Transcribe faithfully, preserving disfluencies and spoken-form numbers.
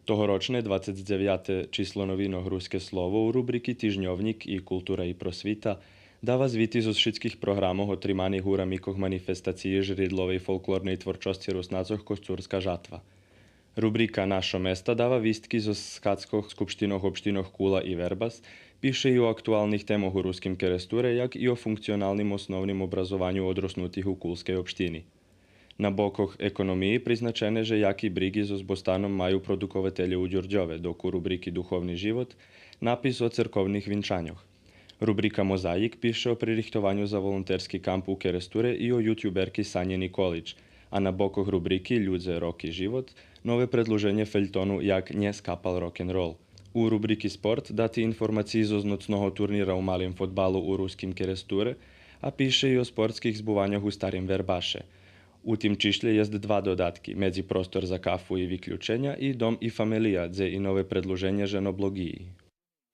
Тогорочне двацец дзевяте число новинох Руске слово у рубрики Тижньовнїк и Култура и просвита дава звити зоз шицких програмох отриманих у рамикох манифестациї жридловей фолклорней творчосци Руснацох Косцурска жатва. Рубрика Нашо места дава вистки зоз схадзкох скупштинох општинох Кула и Вербас, пише и о актуалних темох у Руским Керестуре, як и о функционалним основним образованю одроснутих у Кулскей општини. На бокох Економиї призначене же яки бриґи зоз Бостаном маю продукователє у Дюрдьове, док у рубрики Духовни живот напис о церковних винчаньох. Рубрика Мозаїк пише о пририхтованю за волонтерски камп у Керестуре и о ютюберки Санї Николич, а на бокох рубрики Людзе, роки, живот нове предлуженє фельтону Як нє скапал рокенрол. У рубрики Спорт дати информациї зоз ноцного турнира у малим фодбалу у Руским Керестуре, а пише и о спортских збуваньох у Старим Вербаше. У тим чишлє єст два додатки, Медзипростор за кафу и виключеня и Дом и фамелия, дзе и нове предлуженє женоблоґиї.